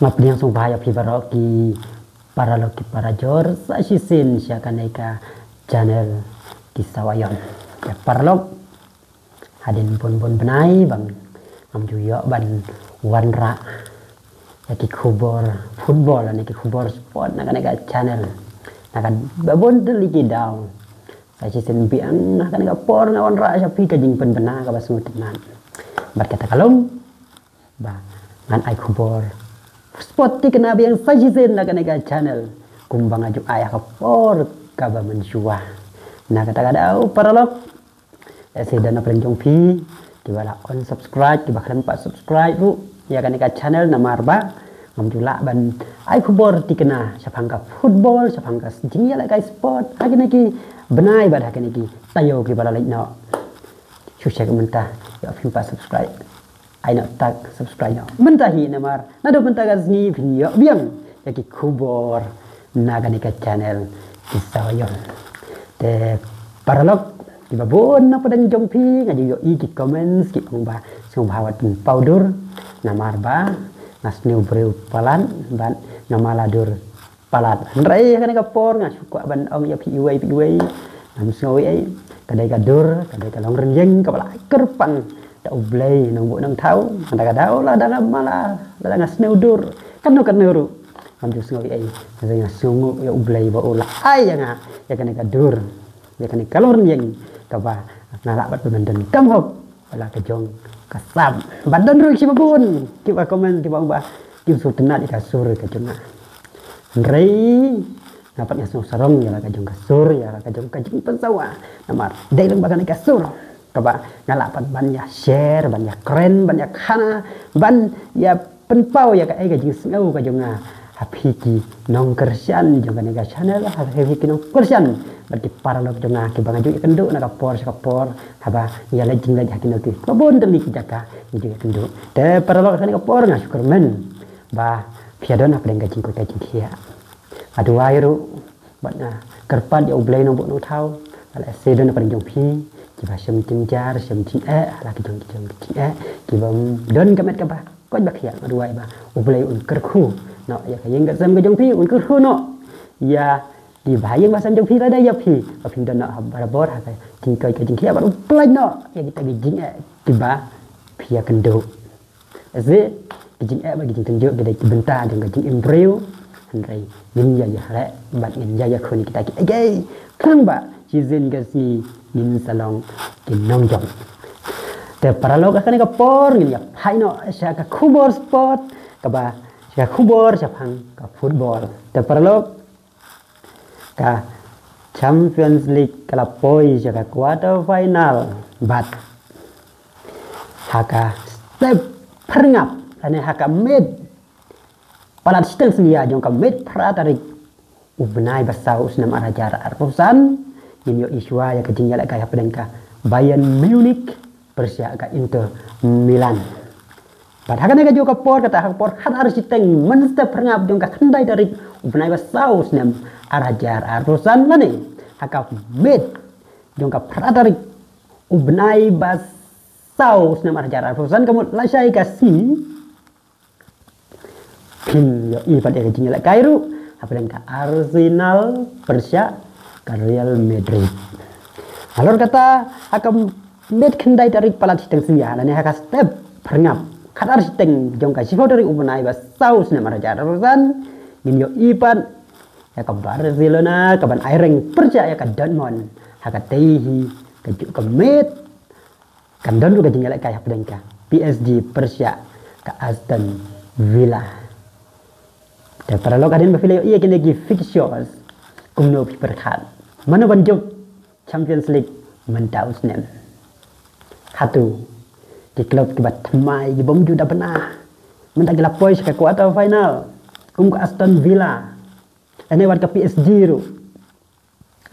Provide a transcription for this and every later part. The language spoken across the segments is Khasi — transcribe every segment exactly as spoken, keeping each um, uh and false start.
Nga pdiang sngewbha ïa phi baroh ki paralok ki parajor sa shisien sha kane ka channel Ki Sawa Ïong. Ïa paralok, hadien bun bun bnai ba ngam ju ïoh ban wanrah ïa ki khubor football ne ki khubor sport na kane ka channel. Na ka ba bun tylli ki daw, sa shisien biang na kane ka por nga wanrah sha phi ka jingpynbna kaba sngewtynnat. Bad kata ka long ba ngan ai khubor sport thikna biang sa shisien na kane ka channel, kumba nga ju ai ha ka por kaba mynshuwa. Na kata ka daw paralok, lehse don na pdeng jong phi kiba la unsubscribe, kiba khlem pat subscribe ruh ïa kane ka channel, namar ba ngam ju lah ban ai khubor thikna shaphang ka football, shaphang ka jingïalehkai sport ha kine ki bnai bad ha kine ki taïew kiba la leit noh. Shu check mynta, ïoh phim pat subscribe, ai noh tak subscribe noh mynta hi, namar naduh mynta ka sngi phin ïoh biang ïa ki khubor na kane ka channel Ki Sawa Ïong. Te paralok, kiba bun na pdeng jong phi nga ju ïohi ki comments ki ong ba sngewbha wat pynpaw dur, namar ba nga sniew briew palat bad nga mala dur palat. Hynrei ha kane ka por nga shu kwah ban ong ïa phi iwei pa iwei, ngam sngew ei ei. Ka dei ka dur, ka dei ka longrynïeng kaba la kyrpang da U Blei Nongbuh Nongthaw. Hynda ka daw lada nga mala, lada nga sniew dur katno katno ruh, ngam ju sngew ei ei. Nga sngewnguh ïa U Blei ba u la ai ïa nga ïa kane ka dur, ïa kane ka longrynïeng kaba nga lah pat ban donkam hok ïa la ka jong ka sap. Bad don ruh kiba bun kiba comment kiba ong ba kim sngewtynnat ïa ka sur ka jong nga. Hynrei nga pat nga sngewsarong ïa la ka jong ka sur, ïa la ka jong ka jingpynsawa. Namar dei lang ba kane ka sur kaba nga lah pat ban ïa share, ban ïa kren, ban ïa khana, ban ïa pynpaw ïa kaei ka jingsngew ka jong nga ha phi ki nongkyrshan jong kane ka channel, ha phi ki nongkyrshan bad ki paralok jong nga kiba nga ju ïakynduh na ka por sha ka por, haba ïa leit jingleit ha kino ki ba bun tylli ki jaka nga ju ïakynduh. Te paralok, ha kane ka por nga shu kyrmen ba phi ïa don ha pdeng ka jingkoit ka jingkhiah. Nga duwai ruh bad nga kyrpad ïa U Blei Nongbuh Nongthaw, lehse don na pdeng jong phi kiba shem jynjar shem jingeh, la ki jong ki jong ki jingeh, kiba don ka met kaba koit ba khiah, nga duwai ba U Blei un kyrkhu noh ïa ka ïing ka sem ka jong phi, un kyrkhu noh ïa ki ba ha ïing ba sem jong phi, lada ïa phi ba phin don noh ha barabor ha ka jingkoit ka jingkhiah, bad un pynlait noh ïa kita ki jingeh kiba phi ïakynduh. Lehse ki jingeh bad ki jingtynjuh ki dei ki bynta jong ka jingim briew, hynrei ngin ïa ïaleh bad ngin ïa ïakhun kita kiei kiei khnang ba shisien ka sngi ngin sa long ki nongjop. Te paralok, ha kane ka por ngin ïa phai noh sha ka khubor sport, kaba sha ka khubor shaphang ka football. Te paralok, ka Champions League ka la poi sha ka quarter final bad ha ka step phyrngap lane ha ka miet palat shiteng synñia jong ka miet phra tarik u bnai ba saw u snem ar hajar arphew san, ngin ïohi shuwa ïa ka jingïalehkai hapdeng ka Bayern Munich pyrshah ka Inter Milan. Bad ha kane kajuh ka por, kata ha ka por khatar shiteng mynstep phyrngap jong ka khyndai tarik u bnai ba saw u snem ar hajar arphew san, lane ha ka miet jong ka phra tarik u bnai ba saw u snem ar hajar arphew san, ka mut lashai ka sngi, phin ïohi pat ïa ka jingïalehkai ruh hapdeng ka Arsenal pyrshah ka Real Madrid. Halor kata, ha ka miet khyndai tarik palat shiteng synñia, lane ha ka step phyrngap khatar shiteng jong ka shiphew tarik u bnai ba saw u snem ar hajar arphew san, ngin ïohi pat ïa ka Barcelona kaban aireng pyrshah ïa ka Dortmund. Ha katei hi kajuh ka miet kan don ruh ka jingïalehkai hapdeng ka P S G pyrshah ka Aston Villa. Te paralok, hadien ba phi la ïohi ïa kine ki fixtures, kumno phi pyrkhat mano ban jop Champions League mynta u snem? Hato ki klub kiba thymmai, ki bym ju da bna mynta ki la poi sha ka quarter final, kum ka Aston Villa, lane wat ka P S G ruh,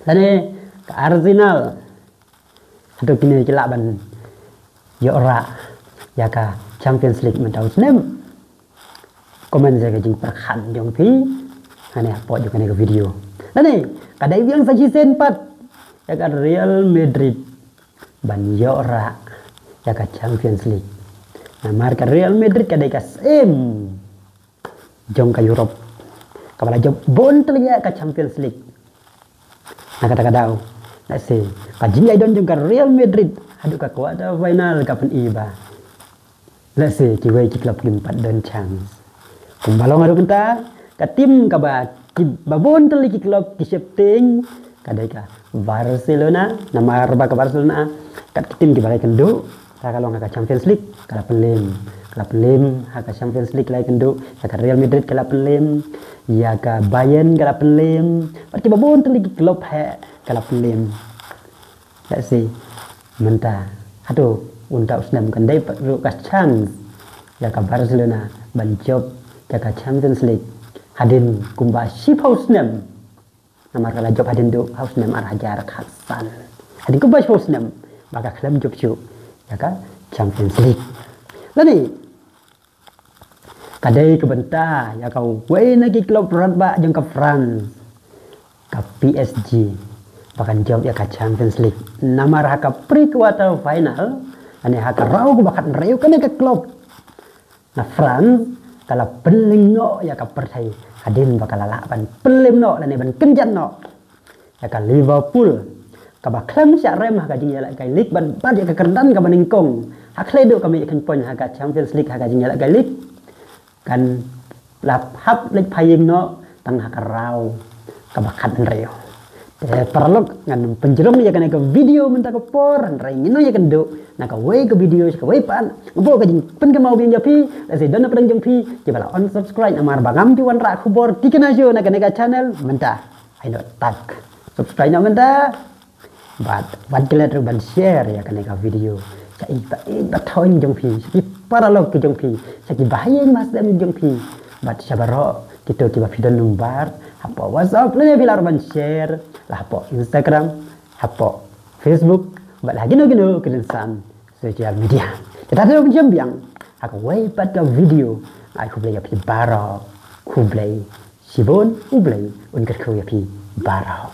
lane ka Arsenal, hato kine ki lah ban ïoh rah ïa ka Champions League mynta u snem? Comment sha ka jingpyrkhat jong phi hangne hapoh jong kane ka video. Lane ka dei biang sa shisien pat ïa ka Real Madrid ban ïoh rah ïa ka Champions League. Namar ka Real Madrid ka dei ka syiem jong ka Europe, kaba la jop bun tylli ïa ka Champions League. Na kata ka daw, lehse ka jingïaidon jong ka Real Madrid haduh ka quarter final ka pyni ba lehse kiwei ki club kim pat don chance. Kumba long haduh mynta, ka team kaba ki, ba bun tylli ki club ki sheptieng ka dei ka Barcelona, namar ba ka Barcelona kat ka team kiba la ïakynduh, ka long ha ka Champions League ka la pynlem, ka la pynlem ha ka Champions League, la ïakynduh ïa ka Real Madrid, ka la pynlem ïa ka Bayern, ka la pynlem, bad kiba bun tylli ki club hi ka la pynlem. Lehse mynta haduh uta u snem kan dei pat ruh ka chance ïa ka Barcelona ban jop ïa ka Champions League hadien kumba shiphew snem. Namar ka la jop hadien duh ha u snem ar hajar khatsan. Hadien kumba shiphew snem ba ka khlem jop shuh ïa ka Champions League. Lane ka dei ka bynta ïa kawei na ki club radbah jong ka France, ka P S G, ba kan jop ïa ka Champions League. Namar ha ka pre quarter final, lane ha ka round kaba khathynriew, kane ka club na France ka la pynlem noh ïa ka pyrthei hadien ba ka la lah ban pynlem noh lane ban kynjat noh ïa ka Liverpool, kaba khlem shah rem ha ka jingïalehkai league, bad, bad ïa ka kyrdan kaba nyngkong ha khlei duh ka mih kheiñ point ha ka Champions League ha ka jingïalehkai league, kan la hap leit phaïing noh tang ha ka round kaba khathynriew. Te paralok, ngan ym pynjrong ïa kane ka video mynta ka por, hynrei ngin ïakynduh na kawei ka video sha kawei pat. Nga buh ka jingpynkynmaw biang ïa phi, lehse don na pdeng jong phi kiba la unsubscribe namar ba ngam ju wanrah khubor thikna shuh na kane ka channel mynta. Ai noh tak subscribe noh mynta. Bad wat klet ruh ban share ïa kane ka video sha i ba, i ba thoiñ jong phi, sha ki paralok ki jong phi, sha ki bahaïing bahasem jong phi, bad sha baroh kito kiba phi don number hapoh WhatsApp, lane phi lah ruh ban share la hapoh Instagram, hapoh Facebook, bad ha kino kino ki rynsan social media. Te ta dei ban jem biang ha kawei pat ka video. Ai khublei ïa phi baroh. Khublei shibun, U Blei un kyrkhu ïa phi baroh.